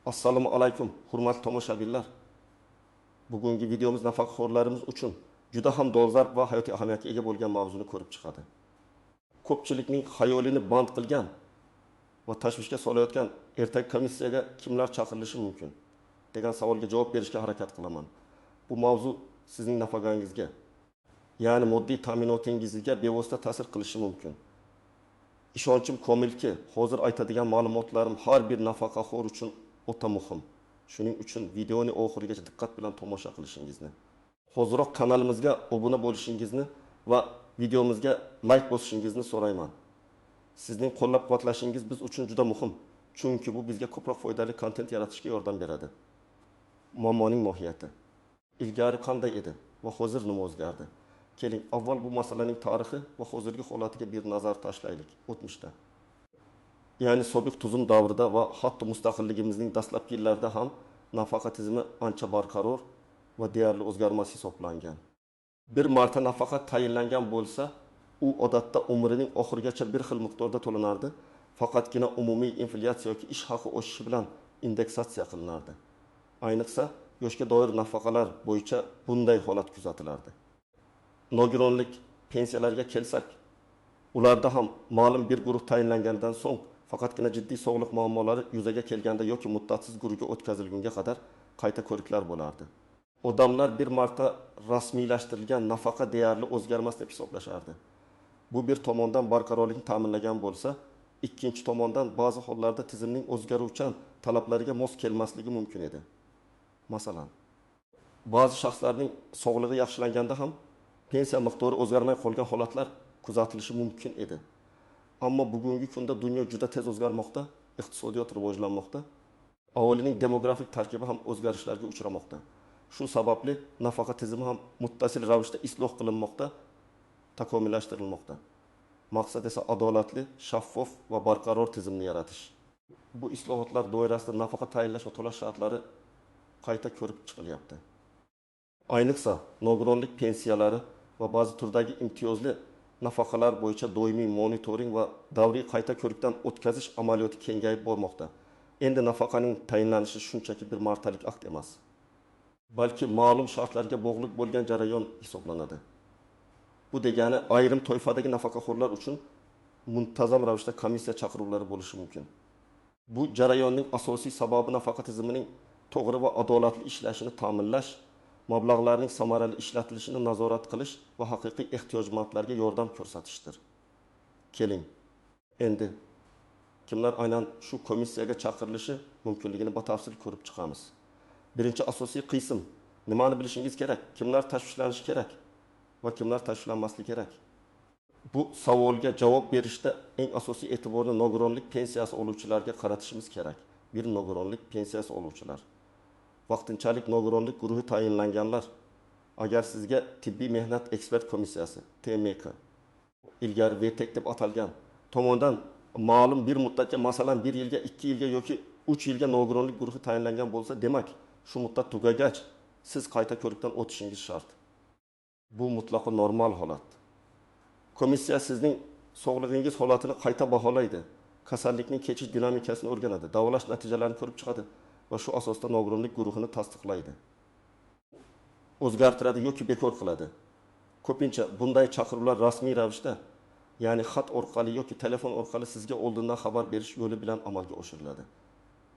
Assalomu alaykum, hurmatli tomoshabinlar. Bugungi videomiz nafaqaxo'rlarimiz uchun juda ham dolzarb va hayotiy ahamiyatga ega bo'lgan mavzuni ko'rib chiqadi. Ko'pchilikning xayolini band qilgan va tashvishga solayotgan ertagi komissiyaga kimlar chaqirilishi mumkin degan savolga javob berishga harakat qilaman. Bu mavzu sizning nafaqangizga, ya'ni moddiy ta'minotingizga bevosita ta'sir qilishi mumkin. Ishonchim komilki, hozir aytadigan ma'lumotlarim har bir nafaqaxo'r uchun o'ta muhim. Shuning uchun videoni oxirigacha diqqat bilan tomosha qilishingizni, hoziroq kanalimizga obuna bo'lishingizni va videomizga like bosishingizni so'rayman. Sizning qo'llab-quvvatlashingiz biz uchun juda muhim, chunki bu bizga ko'proq foydali kontent yaratishga yordam beradi. Muammoning mohiyati. Ilgari qanday edi va hozir nima o'zgardi? Keling, avval bu masalaning tarixi va hozirgi holatiga bir nazar tashlaylik. O'tmishda, ya'ni sobiq tuzum davrida va hatto mustaqilligimizning dastlabki yillarida ham nafaqa tizimi ancha barqaror va deyarli o'zgarmas hisoblangan. Bir marta nafaqa tayinlangan bo'lsa, u odatda umrining oxirigacha bir xil miqdorda to'lanardi, faqatgina umumiy inflyatsiya yoki ish haqi oshishi bilan indeksatsiya qilinardi. Ayniqsa, yoshga doir nafaqalar bo'yicha bunday holat kuzatilardi. Nogironlik pensiyalarga kelsak, ularda ham ma'lum bir guruh tayinlangandan so'ng faqatgina jiddiy sog'liq muammolari yuzaga kelganda yoki muddatsiz guruhga o'tkazilgunga qadar qayta ko'riklar bo'lardi. Odamlar bir marta rasmiylashtirilgan nafaqa deyarli o'zgarmas deb hisoblashardi. Bu bir tomondan barqarorlikni ta'minlagan bo'lsa, ikkinchi tomondan ba'zi hollarda tizimning o'zgaruvchan talablariga mos kelmasligi mumkin edi. Masalan, ba'zi shaxslarning sog'lig'i yaxshilanganda ham pensiya miqdori o'zgarmay qolgan holatlar kuzatilishi mumkin edi. Ammo bugungi kunda dunyo juda tez o'zgarmoqda, iqtisodiyot rivojlanmoqda, aholining demografik tarkibi ham o'zgarishlarga uchramoqda. Shu sababli nafaqa tizimi ham muttasil ravishda isloh qilinmoqda, takomillashtirilmoqda. Maqsad esa adolatli, shaffof va barqaror tizimni yaratish. Bu islohotlar doirasida nafaqa tayinlash va to'lash shartlari qayta ko'rib chiqilyapti. Ayniqsa, nogironlik pensiyalari va ba'zi turdagi imtiyozli nafaqalar bo'yicha doimiy monitoring va davriy qayta ko'rikdan o'tkazish amaliyoti kengayib bormoqda. Endi nafaqaning tayinlanishi shunchaki bir martalik akt emas, balki ma'lum shartlarga bog'liq bo'lgan jarayon hisoblanadi. Bu degani ayrim toifadagi nafaqaxo'rlar uchun muntazam ravishda komissiya chaqiruvlari bo'lishi mumkin. Bu jarayonning asosiy sababi nafaqa tizimining to'g'ri va adolatli ishlashini ta'minlash, mablag'larning samarali ishlatilishini nazorat qilish va haqiqiy ehtiyojmandlarga yordam ko'rsatishdir. Keling, endi kimlar aynan shu komissiyaga chaqirilishi mumkinligini batafsil ko'rib chiqamiz. Birinchi asosiy qism: nimani bilishingiz kerak, kimlar tashvishlanishi kerak va kimlar tashvishlanmasligi kerak. Bu savolga javob berishda eng asosiy e'tiborni nogironlik pensiyasi oluvchilarga qaratishimiz kerak. Bir nogironlik pensiyasi oluvchilar, vaqtinchalik nogironlik guruhi tayinlanganlar, agar sizga tibbiy mehnat ekspert komissiyasi TMK, ilgari VTEK deb atalgan tomonidan ma'lum bir muddatga, masalan 1 yilga, 2 yilga yoki 3 yilga nogironlik guruhi tayinlangan bo'lsa, demak shu muddat tugagach siz qayta ko'rikdan o'tishingiz shart. Bu mutlaqo normal holat. Komissiya sizning sog'lig'ingiz holatini qayta baholaydi, kasallikning kechish dinamikasini o'rganadi, davolash natijalarini ko'rib chiqadi va shu asosda nogironlik guruhini tasdiqlaydi, o'zgartiradi yoki bekor qiladi. Ko'pincha bunday chaqiruvlar rasmiy ravishda, ya'ni xat orqali yoki telefon orqali sizga oldindan xabar berish yo'li bilan amalga oshiriladi.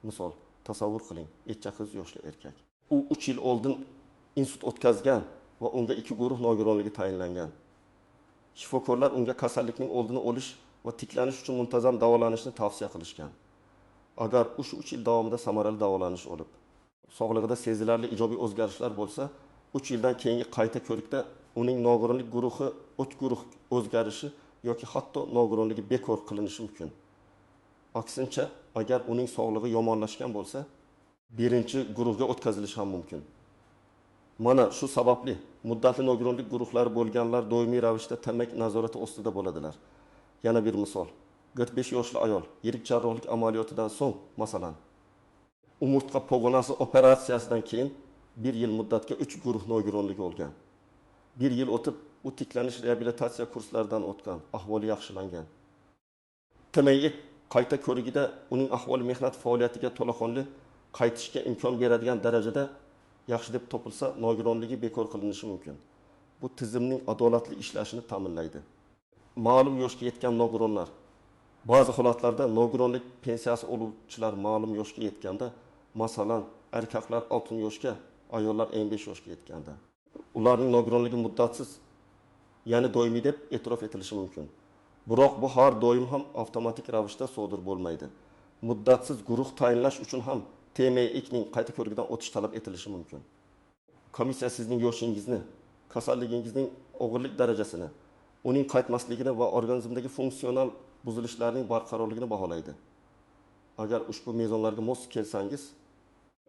Misol, tasavvur qiling, 8 yoshli erkak. U 3 yil oldin insult o'tkazgan va unga 2 guruh nogironligi tayinlangan. Shifokorlar unga kasallikning oldini olish va tiklanish uchun muntazam davolanishni tavsiya qilishgan. Agar o'sha 3 yil davomida samarali davolanish olib, sog'lig'ida sezilarli ijobiy o'zgarishlar bo'lsa, 3 yildan keyingi qayta ko'rikda uning nogironlik guruhi 3 guruh o'zgarishi yoki hatto nogironligi bekor qilinishi mumkin. Aksincha, agar uning sog'lig'i yomonlashgan bo'lsa, birinchi guruhga o'tkazilishi ham mumkin. Mana shu sababli muddatli nogironlik guruhlari bo'lganlar doimiy ravishda TMK nazorati ostida bo'ladilar. Yana bir misol. 45 yoshli ayol yirik jarrohlik amaliyotidan so'ng, masalan, umurtqa pog'onasi operatsiyasidan keyin 1 yil muddatga 3 guruh nogironligi olgan. 1 yil o'tib, u tiklanish reabilitatsiya kurslaridan o'tgan, ahvoli yaxshilangan. TMK qayta ko'rigida uning ahvoli mehnat faoliyatiga to'laqonli qaytishga imkon beradigan darajada yaxshi deb topilsa, nogironligi bekor qilinishi mumkin. Bu tizimning adolatli ishlashini ta'minlaydi. Ma'lum yoshga yetgan nogironlar. Ba'zi holatlarda nogironlik pensiyasi oluvchilar ma'lum yoshga yetganda, masalan, erkaklar 6 yoshga, ayollar 15 yoshga yetganda, ularning nogironligi muddatsiz, ya'ni doimiy deb e'tirof etilishi mumkin. Biroq bu har doim ham avtomatik ravishda sodir bo'lmaydi. Muddatsiz guruh tayinlash uchun ham TMIKning qayta ko'rigidan o'tish talab etilishi mumkin. Komissiya sizning yoshingizni, kasalligingizning og'irlik darajasini, uning qaytmasligini va organizmdagi funksional buzilishlarning barqarorligini baholaydi. Agar ushbu mezonlarga mos kelsangiz,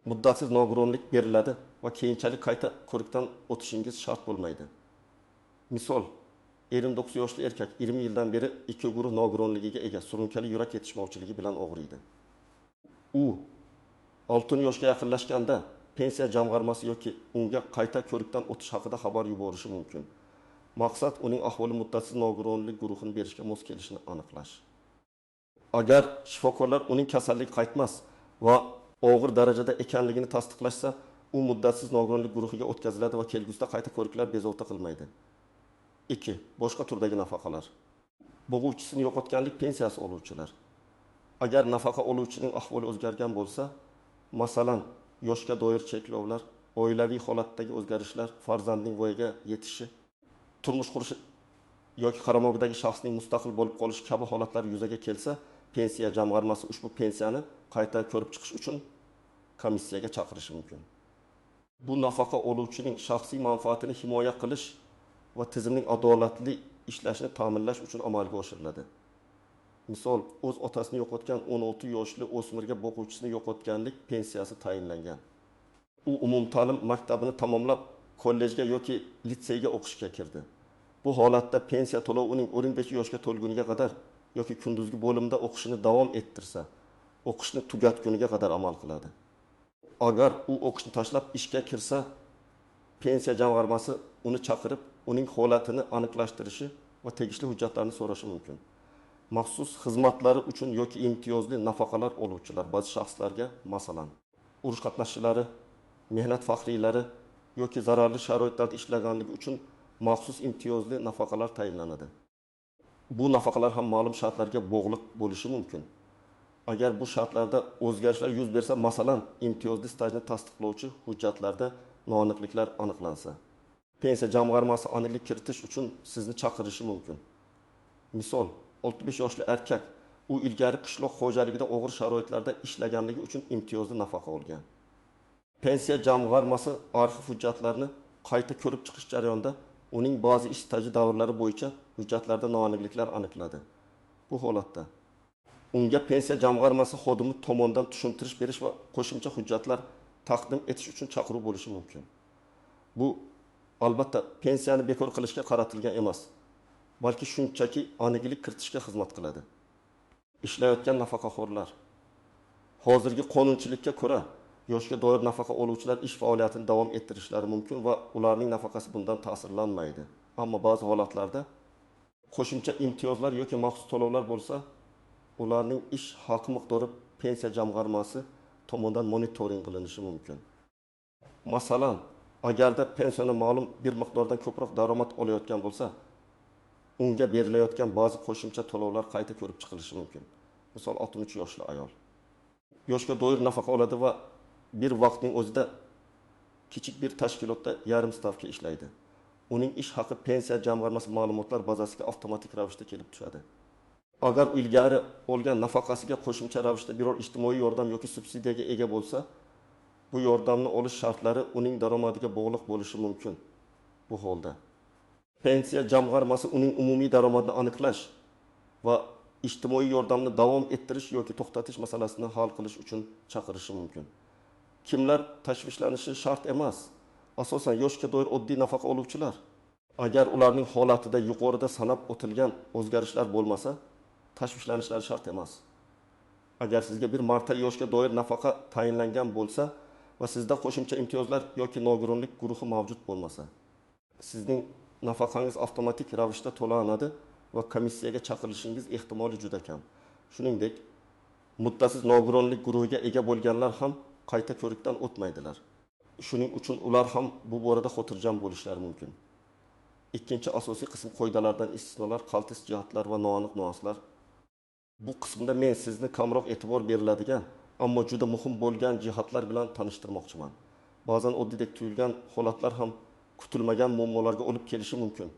muddatsiz nogironlik beriladi va keyinchalik qayta ko'rikdan o'tishingiz shart bo'lmaydi. Misol, 59 yoshli erkak 20 yildan beri 2 guruh nogironligiga ega, surunkali yurak yetishmovchiligi bilan og'riydi. U 6 yoshga yaqinlashganda pensiya jamg'armasi yoki unga qayta ko'rikdan o'tish haqida xabar yuborishi mumkin. Maqsad uning ahvoli muddatsiz nogironlik guruhini berishga mos kelishini aniqlash. Agar shifokorlar uning kasalligi qaytmas va og'ir darajada ekanligini tasdiqlashsa, u muddatsiz nogironlik guruhiga o'tkaziladi va kelgusida qayta ko'riklar bezovta qilmaydi. 2. Boshqa turdagi nafaqalar. Bo'g'uvchisini yo'qotganlik pensiyasi oluvchilar. Agar nafaqa oluvchining ahvoli o'zgargan bo'lsa, masalan, yoshga doir cheklovlar, oilaviy holatdagi o'zgarishlar, farzandning voyaga yetishi, turmush qurishi yoki qaramog'idagi shaxsning mustaqil bo'lib qolishi kabi holatlar yuzaga kelsa, pensiya jamg'armasi ushbu pensiyani qayta ko'rib chiqish uchun komissiyaga chaqirishi mumkin. Bu nafaqa oluvchining shaxsiy manfaatini himoya qilish va tizimning adolatli ishlashini ta'minlash uchun amalga oshiriladi. Misol, o'z otasini yo'qotgan 16 yoshli o'smirga boquvchisini yo'qotganlik pensiyasi tayinlangan. U umumta'lim maktabini tamomlab, kollejga yoki litseyga o'qishga kirdi. Bu holatda pensiya to'lovi uning 15 yoshga to'lguniga qadar yoki kunduzgi bo'limda o'qishini davom ettirsa, o'qishni tugatguniga qadar amal qiladi. Agar u o'qishni tashlab ishga kirsa, pensiya jamg'armasi uni chaqirib, uning holatini aniqlashtirishi va tegishli hujjatlarni so'rashi mumkin. Maxsus xizmatlari uchun yoki imtiyozli nafaqalar oluvchilar ba'zi shaxslarga, masalan, urush qatnashchilari, mehnat faxriylari yoki zararli sharoitlarda ishlaganligi uchun maxsus imtiyozli nafaqalar tayinlanadi. Bu nafaqalar ham ma'lum shartlarga bog'liq bo'lishi mumkin. Agar bu shartlarda o'zgarishlar yuz bersa, masalan, imtiyozli stajni tasdiqlovchi hujjatlarda noaniqliklar aniqlansa, pensiya jamg'armasi aniqlik kiritish uchun sizni chaqirishi mumkin. Misol, 65 yoshli erkak, u ilgari qishloq xo'jaligida og'ir sharoitlarda ishlaganligi uchun imtiyozli nafaqa olgan. Pensiya jamg'armasi arxiv hujjatlarini qayta ko'rib chiqish jarayonida uning ba'zi ish staji davrlari bo'yicha hujjatlarda noaniqliklar aniqladi. Bu holatda unga pensiya jamg'armasi xodimi tomonidan tushuntirish berish va qo'shimcha hujjatlar taqdim etish uchun chaqiruv bo'lishi mumkin. Bu albatta pensiyani bekor qilishga qaratilgan emas, balki shunchaki aniqlik kiritishga xizmat qiladi. Ishlayotgan nafaqaxo'rlar. Hozirgi qonunchilikka ko'ra, yoshga doir nafaqa oluvchilar ish faoliyatini davom ettirishlari mumkin va ularning nafaqasi bundan ta'sirlanmaydi. Ammo ba'zi holatlarda qo'shimcha imtiyozlar yoki maxsus to'lovlar bo'lsa, ularning ish haqi miqdori pensiya jamg'armasi tomonidan monitoring qilinishi mumkin. Masalan, agarda pensioner ma'lum bir miqdordan ko'proq daromad olayotgan bo'lsa, unga berilayotgan ba'zi qo'shimcha to'lovlar qayta ko'rib chiqilishi mumkin. Misol, 63 yoshli ayol yoshga doir nafaqa oladi va bir vaqtning o'zida kichik bir tashkilotda yarim stavka ishlaydi. Uning ish haqi pensiya jamg'armasi ma'lumotlar bazasiga avtomatik ravishda kelib tushadi. Agar ilgari olgan nafaqasiga qo'shimcha ravishda biror ijtimoiy yordam yoki subsidiyaga ega bo'lsa, bu yordamni olish shartlari uning daromadiga bog'liq bo'lishi mumkin. Bu holda pensiya jamg'armasi uning umumiy daromadini aniqlash va ijtimoiy yordamni davom ettirish yoki to'xtatish masalasini hal qilish uchun chaqirishi mumkin. Kimlar tashvishlanishi shart emas? Asosan yoshga doir oddiy nafaqa oluvchilar. Agar ularning holatida yuqorida sanab o'tilgan o'zgarishlar bo'lmasa, tashvishlanishlari shart emas. Agar sizga bir marta yoshga doir nafaqa tayinlangan bo'lsa va sizda qo'shimcha imtiyozlar yoki nogironlik guruhi mavjud bo'lmasa, sizning nafaqangiz avtomatik ravishda to'lanadi va komissiyaga chaqirilishingiz ehtimoli juda kam. Shuningdek, muddatsiz nogironlik guruhiga ega bo'lganlar ham qayta ko'rikdan o'tmaydilar. Shuning uchun ular ham bu borada xotirjam bo'lishlari mumkin. Ikkinchi asosiy qism qoidalardan istisnolar, qaltis jihatlar va noaniq nuanslar. Bu qismda men sizni kamroq e'tibor beriladigan, ammo juda muhim bo'lgan jihatlar bilan tanishtirmoqchiman. Ba'zan oddiydek tuyulgan holatlar ham kutilmagan muammolarga olib kelishi mumkin.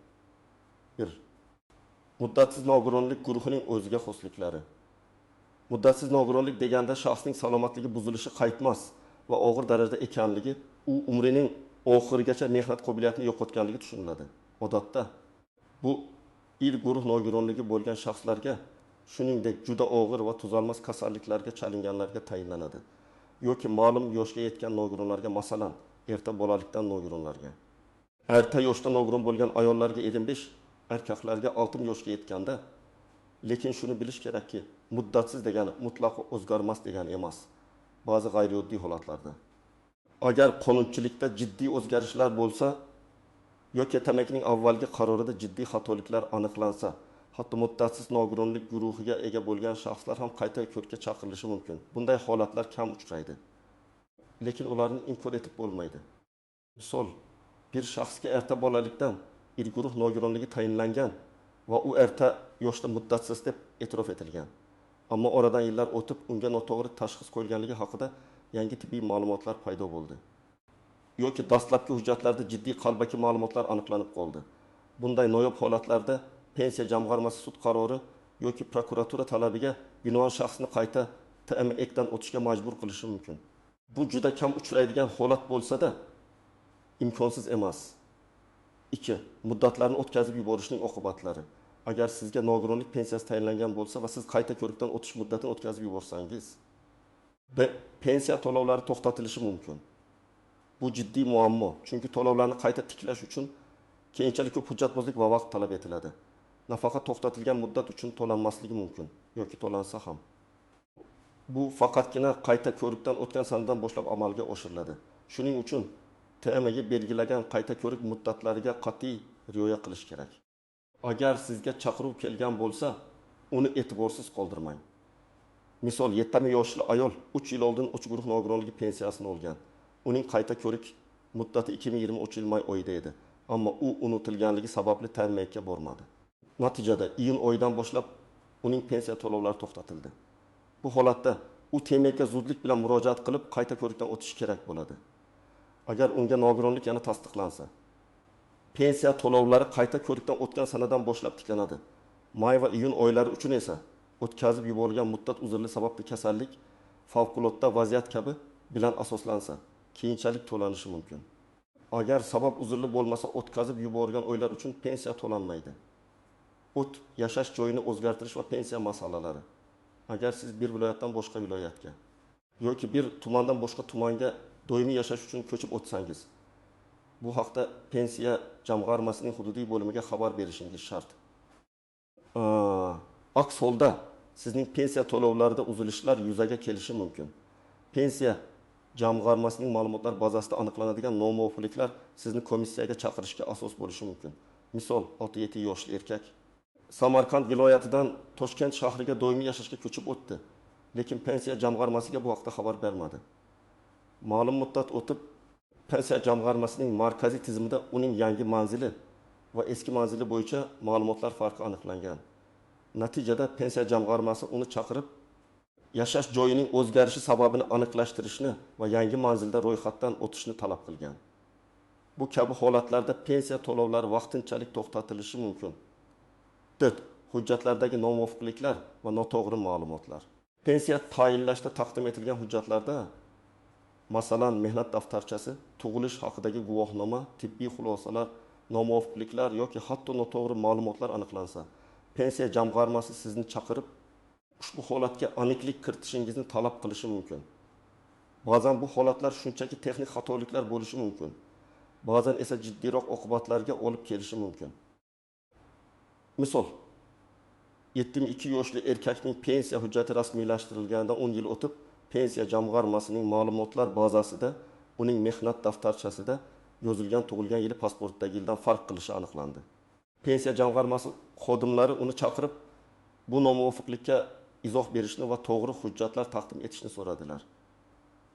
1. Muddatsiz nogironlik guruhining o'ziga xosliklari. Muddatsiz nogironlik deganda shaxsning salomatligi buzilishi qaytmas va og'ir darajada ekanligi, u umrining oxirigacha mehnat qobiliyatini yo'qotganligi tushuniladi. Odatda bu il guruh nogironligi bo'lgan shaxslarga, shuningdek juda og'ir va tuzalmas kasalliklarga chalinganlarga tayinlanadi yoki ma'lum yoshga yetgan nogironlarga, masalan, erta bolalikdan nogironlarga. Erta yoshda nogiron bo'lgan ayollarga 25, erkaklarga 60 yoshga yetganda. Lekin shuni bilish kerakki, muddatsiz degani mutlaq o'zgarmas degani emas. Ba'zi g'ayrioddiy holatlarda agar qonunchilikda jiddiy o'zgarishlar bo'lsa yoki TMKning avvalgi qarorida jiddiy xatoliklar aniqlansa, hatto muddatsiz nogironlik guruhiga ega bo'lgan shaxslar ham qayta ko'rikka chaqirilishi mumkin. Bunday holatlar kam uchraydi, lekin ularni inkor etib bo'lmaydi. Misol, bir shaxsga erta bolalikdan il guruh nogironligi tayinlangan va u erta yoshda muddatsiz deb e'tirof etilgan. Ammo oradan yillar o'tib unga noto'g'ri tashxis qo'yilganligi haqida yangi tibbiy ma'lumotlar paydo bo'ldi. Yoki dastlabki hujjatlarda jiddiy qalbaki ma'lumotlar aniqlanib qoldi. Bunday noyob holatlarda pensiya jamg'armasi sud qarori yoki prokuratura talabiga binoan shaxsni qayta TMEkdan o'tishga majbur qilishi mumkin. Bu juda kam uchraydigan holat bo'lsa-da, imkonsiz emas. 2. Muddatlarni o'tkazib yuborishning oqibatlari. Agar sizga nogironlik pensiyasi tayinlangan bo'lsa va siz qayta ko'rikdan o'tish muddatini o'tkazib yuborsangiz, pensiya to'lovlari to'xtatilishi mumkin. Bu jiddiy muammo, chunki to'lovlarni qayta tiklash uchun keyinchalik ko'p hujjatbozlik va vaqt talab etiladi. Nafaqa to'xtatilgan muddat uchun to'lanmasligi mumkin yoki to'lansa ham. Bu faqatgina qayta ko'rikdan o'tgan sanadan boshlab amalga oshiriladi. Shuning uchun TMga belgilagan qayta ko'rik muddatlariga qat'iy rioya qilish kerak. Agar sizga chaqiruv kelgan bo'lsa, uni e'tiborsiz qoldirmang. Misol, 70 yoshli ayol 3 yil oldin 3 guruh nogironligi pensiyasini olgan. Uning qayta ko'rik muddati 2023 yil may oyida edi, ammo u unutilganligi sababli TMKga bormadi. Natijada iyun oyidan boshlab uning pensiya to'lovlari to'xtatildi. Bu holatda u TMKga zudlik bilan murojaat qilib qayta ko'rikdan o'tishi kerak bo'ladi. Agar unga nogironlik yana tasdiqlansa, pensiya to'lovlari qayta ko'rikdan o'tgan sanadan boshlab tiklanadi. May va iyun oylari uchun esa o'tkazib yuborilgan muddat uzrli sababli kasallik, favqulodda vaziyat kabi bilan asoslansa, keyinchalik to'lanishi mumkin. Agar sabab uzrli bo'lmasa, o'tkazib yuborilgan oylar uchun pensiya to'lanmaydi. O't, yashash joyini o'zgartirish va pensiya masalalari. Agar siz bir viloyatdan boshqa viloyatga yoki bir tumandan boshqa tumanga doimiy yashash uchun ko'chib o'tsangiz, bu haqda pensiya jamg'armasining hududiy bo'limiga xabar berishingiz shart. Aks holda sizning pensiya to'lovlarida uzilishlar yuzaga kelishi mumkin. Pensiya jamg'armasining ma'lumotlar bazasida aniqlanadigan nomuvofiqliklar sizni komissiyaga chaqirishga asos bo'lishi mumkin. Misol, 67 yoshli erkak Samarqand viloyatidan Toshkent shahriga doimiy yashashga ko'chib o'tdi, lekin pensiya jamg'armasiga bu haqda xabar bermadi. Ma'lum muddat o'tib, pensiya jamg'armasining markaziy tizimida uning yangi manzili va eski manzili bo'yicha ma'lumotlar farqi aniqlangan. Natijada pensiya jamg'armasi uni chaqirib, yashash joyining o'zgarishi sababini aniqlashtirishni va yangi manzilda ro'yxatdan o'tishni talab qilgan. Bu kabi holatlarda pensiya to'lovlari vaqtinchalik to'xtatilishi mumkin. 4. Hujjatlardagi nomuvofiqliklar va noto'g'ri ma'lumotlar. Pensiya tayinlashda taqdim etilgan hujjatlarda, masalan, mehnat daftarchasi, tug'ilish haqidagi guvohnoma, tibbiy xulosalar, nomuvofiqliklar yoki hatto noto'g'ri ma'lumotlar aniqlansa, pensiya jamg'armasi sizni chaqirib, ushbu holatga aniqlik kiritishingizni talab qilishi mumkin. Ba'zan bu holatlar shunchaki texnik xatoliklar bo'lishi mumkin. Ba'zan esa jiddiyroq oqibatlarga olib kelishi mumkin. Misol, 72 yoshli erkakning pensiya hujjati rasmiylashtirilganidan 10 yil o'tib, pensiya jamg'armasining ma'lumotlar bazasida uning mehnat daftarchasida yozilgan tug'ilgan yili pasportdagi yildan farq qilishi aniqlandi. Pensiya jamg'armasi xodimlari uni chaqirib, bu nomuvofiqlikka izoh berishni va to'g'ri hujjatlar taqdim etishni so'radilar.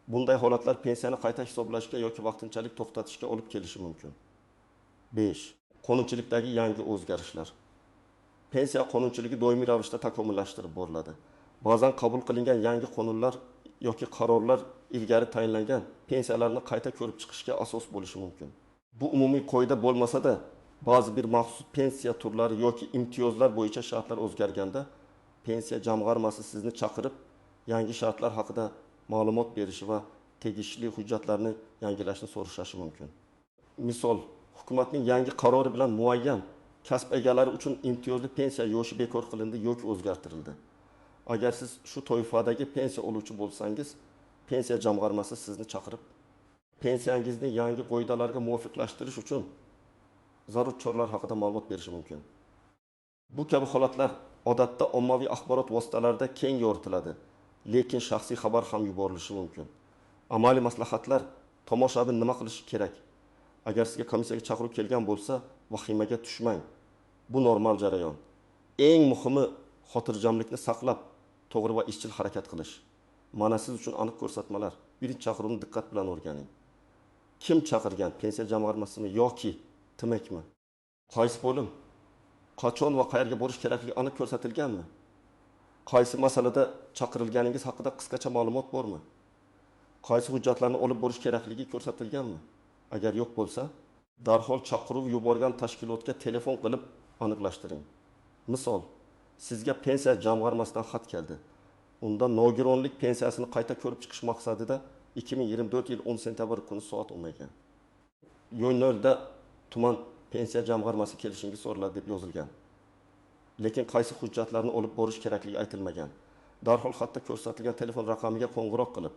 Bunday holatlar pensiyani qayta hisoblashga yoki vaqtinchalik to'xtatishga olib kelishi mumkin. 5. Qonunchilikdagi yangi o'zgarishlar. Pensiya qonunchiligi doimiy ravishda takomillashtirib boriladi. Ba'zan qabul qilingan yangi qonunlar yoki qarorlar ilgari tayinlangan pensiyalarni qayta ko'rib chiqishga asos bo'lishi mumkin. Bu umumiy qoida bo'lmasa-da, ba'zi bir maxsus pensiya turlari yoki imtiyozlar bo'yicha shartlar o'zgarganda pensiya jamg'armasi sizni chaqirib, yangi shartlar haqida ma'lumot berishi va tegishli hujjatlarni yangilashni so'rashashi mumkin. Misol, hukumatning yangi qarori bilan muayyan kasb egalari uchun imtiyozli pensiya yoshi bekor qilindi yoki o'zgartirildi. Agar siz shu toifadagi pensiya oluvchi bo'lsangiz, pensiya jamg'armasi sizni chaqirib, pensiyangizni yangi qoidalarga muvofiqlashtirish uchun zarur choralar haqida ma'lumot berishi mumkin. Bu kabi holatlar odatda ommaviy axborot vositalarida keng yoritiladi, lekin shaxsiy xabar ham yuborilishi mumkin. Amaliy maslahatlar: tomoshabin nima qilishi kerak? Agar sizga komissiyaga chaqiruv kelgan bo'lsa, vahimaga tushmang. Bu normal jarayon. Eng muhimi xotirjamlikni saqlab, to'g'ri va izchil harakat qilish. Mana siz uchun aniq ko'rsatmalar. Birinchi chaqiruvni diqqat bilan o'rganing. Kim chaqirgan? Pensiya jamg'armasimi yoki TMKmi? Qaysi bo'lim? Qachon va qayerga borish kerakligi aniq ko'rsatilganmi? Qaysi masalada chaqirilganingiz haqida qisqacha ma'lumot bormi? Qaysi hujjatlarni olib borish kerakligi ko'rsatilganmi? Agar yo'q bo'lsa, darhol chaqiruv yuborgan tashkilotga telefon qilib aniqlashtiring. Misol, sizga pensiya jamg'armasidan xat keldi. Unda nogironlik pensiyasini qayta ko'rib chiqish maqsadida 2024 yil 10 sentabr kuni soat 10 yo'nalda tuman pensiya jamg'armasi kelishingiz so'raladi deb yozilgan. Lekin qaysi hujjatlarni olib borish kerakligi aytilmagan. Darhol xatda ko'rsatilgan telefon raqamiga qo'ng'iroq qilib,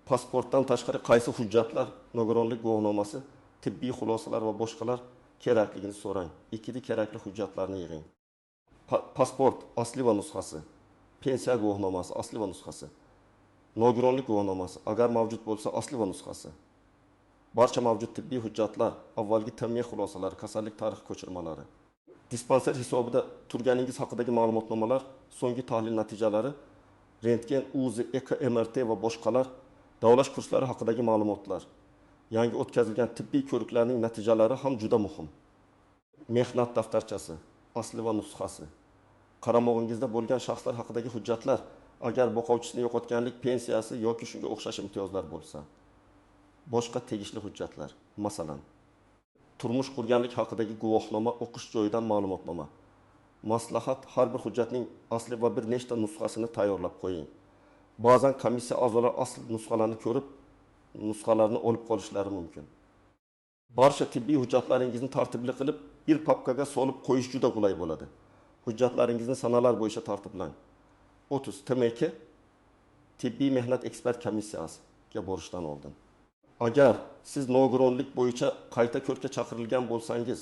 pasportdan tashqari qaysi hujjatlar, nogironlik guvohnomasi, tibbiy xulosalar va boshqalar kerakligini so'rang. Ikkita kerakli hujjatlarni yig'ing. Pasport asli va nusxasi, pensiya guvohnomasi asli va nusxasi, nogironlik guvohnomasi agar mavjud bo'lsa asli va nusxasi, barcha mavjud tibbiy hujjatlar, avvalgi TME xulosalari, kasallik tarixi ko'chirmalari, dispanser hisobida turganingiz haqidagi ma'lumotnomalar, so'nggi tahlil natijalari, rentgen, UZI, EK, MRT va boshqalar, davolash kurslari haqidagi ma'lumotlar, yangi o'tkazilgan tibbiy ko'riklarning natijalari ham juda muhim. Mehnat daftarchasi asli va nusxasi, qaramog'ingizda bo'lgan shaxslar haqidagi hujjatlar, agar boquvchisini yo'qotganlik pensiyasi yoki shunga o'xshash imtiyozlar bo'lsa, boshqa tegishli hujjatlar, masalan, turmush qurganlik haqidagi guvohnoma, o'qish joyidan ma'lumotnoma. Maslahat: har bir hujjatning asli va bir nechta nusxasini tayyorlab qo'ying. Ba'zan komissiya a'zolari asl nusxalarni ko'rib, nusxalarni olib qolishlari mumkin. Barcha tibbiy hujjatlaringizni tartibli qilib, bir papkaga solib qo'yish juda qulay bo'ladi. Hujjatlaringizni sanalar bo'yicha tartiblang. 30. TMK tibbiy mehnat ekspert komissiyasiga borishdan oldin. Agar siz nogironlik bo'yicha qayta ko'rikka chaqirilgan bo'lsangiz,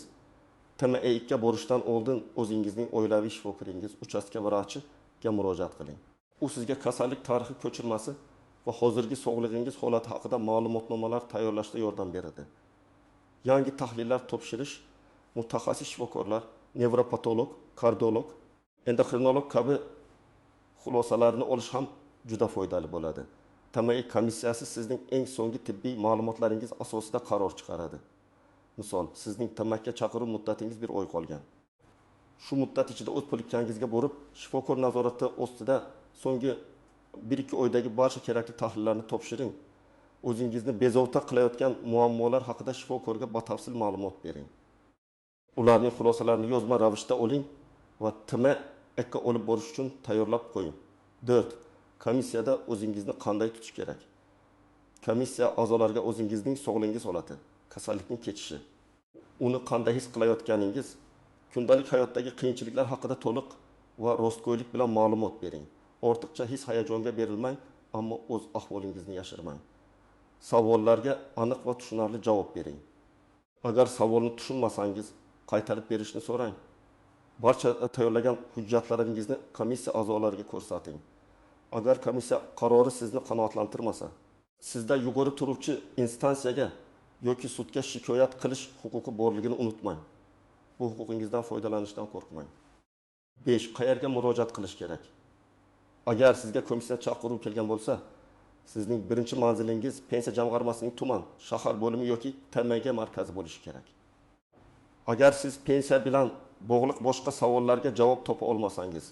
TMEga borishdan oldin o'zingizning oilaviy shifokoringiz, uchastka vrachiga murojaat qiling. U sizga kasallik tarixi ko'chirmasi va hozirgi sog'lig'ingiz holati haqida ma'lumotnomalar tayyorlashda yordam beradi. Yangi tahlillar topshirish, mutaxassis shifokorlar, nevropatolog, kardiolog, endokrinolog kabi xulosalarni olish ham juda foydali bo'ladi. TME komissiyasi sizning eng so'nggi tibbiy ma'lumotlaringiz asosida qaror chiqaradi. Misol, sizning TMKga chaqiruv muddatingiz bir oy qolgan. Shu muddat ichida o'z poliklinikangizga borib, shifokor nazorati ostida so'nggi 1-2 oydagi barcha kerakli tahlillarni topshiring. O'zingizni bezovta qilayotgan muammolar haqida shifokorga batafsil ma'lumot bering. Ularning xulosalarini yozma ravishda oling va TMEga olib borish uchun tayyorlab qo'ying. 4. Komissiyada o'zingizni qanday tutish kerak? Komissiya a'zolariga o'zingizning sog'ligingiz holati, kasallikning kechishi, uni qanday his qilayotganingiz, kundalik hayotdagi qiyinchiliklar haqida to'liq va rostgo'ylik bilan ma'lumot bering. Ortiqcha his hayajonga berilmang, ammo o'z ahvolingizni yashirmang. Savollarga aniq va tushunarli javob bering. Agar savolni tushunmasangiz, qaytarib berishni so'rang. Barcha tayyorlagan hujjatlaringizni komissiya a'zolariga ko'rsating. Agar komissiya qarori sizni qanoatlantirmasa, sizda yuqori turuvchi instansiyaga yoki sudga shikoyat qilish huquqi borligini unutmang. Bu huquqingizdan foydalanishdan qo'rqmang. 5. Qayerga murojaat qilish kerak? Agar sizga komissiya chaqiruv kelgan bo'lsa, Sizning birinchi manzilingiz Pensiya jamg'armasining tuman, shahar bo'limi yoki TMG markazi bo'lishi kerak. Agar siz pensiya bilan bog'liq boshqa savollarga javob topa olmasangiz,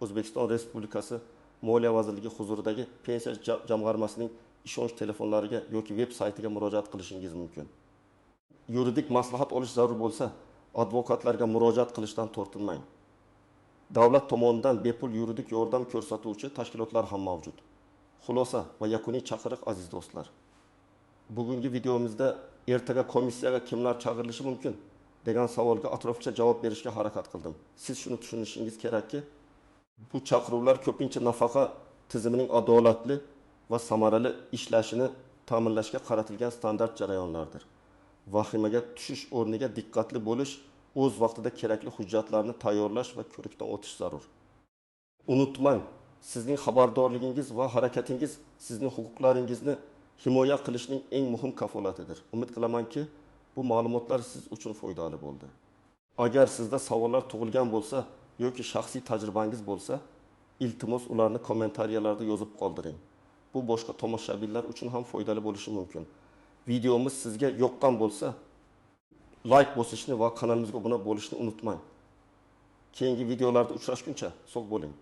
O'zbekiston Respublikasi Moliya vazirligi huzuridagi Pensiya jamg'armasining ishonch telefonlariga yoki veb saytiga murojaat qilishingiz mumkin. Yuridik maslahat olish zarur bo'lsa, advokatlarga murojaat qilishdan tortinmang. Davlat tomonidan bepul yuridik yordam ko'rsatuvchi tashkilotlar ham mavjud. Xulosa va yakuniy chaqiriq, aziz do'stlar. Bugungi videomizda ertaga komissiyaga kimlar chaqirilishi mumkin degan savolga atroflicha javob berishga harakat qildim. Siz shuni tushunishingiz kerakki, bu chaqiruvlar ko'pincha nafaqa tizimining adolatli va samarali ishlashini ta'minlashga qaratilgan standart jarayonlardir. Vahimaga tushish o'rniga diqqatli bo'lish, o'z vaqtida kerakli hujjatlarni tayyorlash va ko'rikdan o'tish zarur. Unutmang, sizning xabardorligingiz va harakatingiz sizning huquqlaringizni himoya qilishning eng muhim kafolatidir. Umid qilamanki, bu ma'lumotlar siz uchun foydali bo'ldi. Agar sizda savollar tug'ilgan bo'lsa yoki shaxsiy tajribangiz bo'lsa, iltimos ularni kommentariyalarda yozib qoldiring. Bu boshqa tomoshabinlar uchun ham foydali bo'lishi mumkin. Videomiz sizga yoqqan bo'lsa, like bosishni va kanalimizga obuna bo'lishni unutmang. Keyingi videolarda uchrashguncha sog' bo'ling.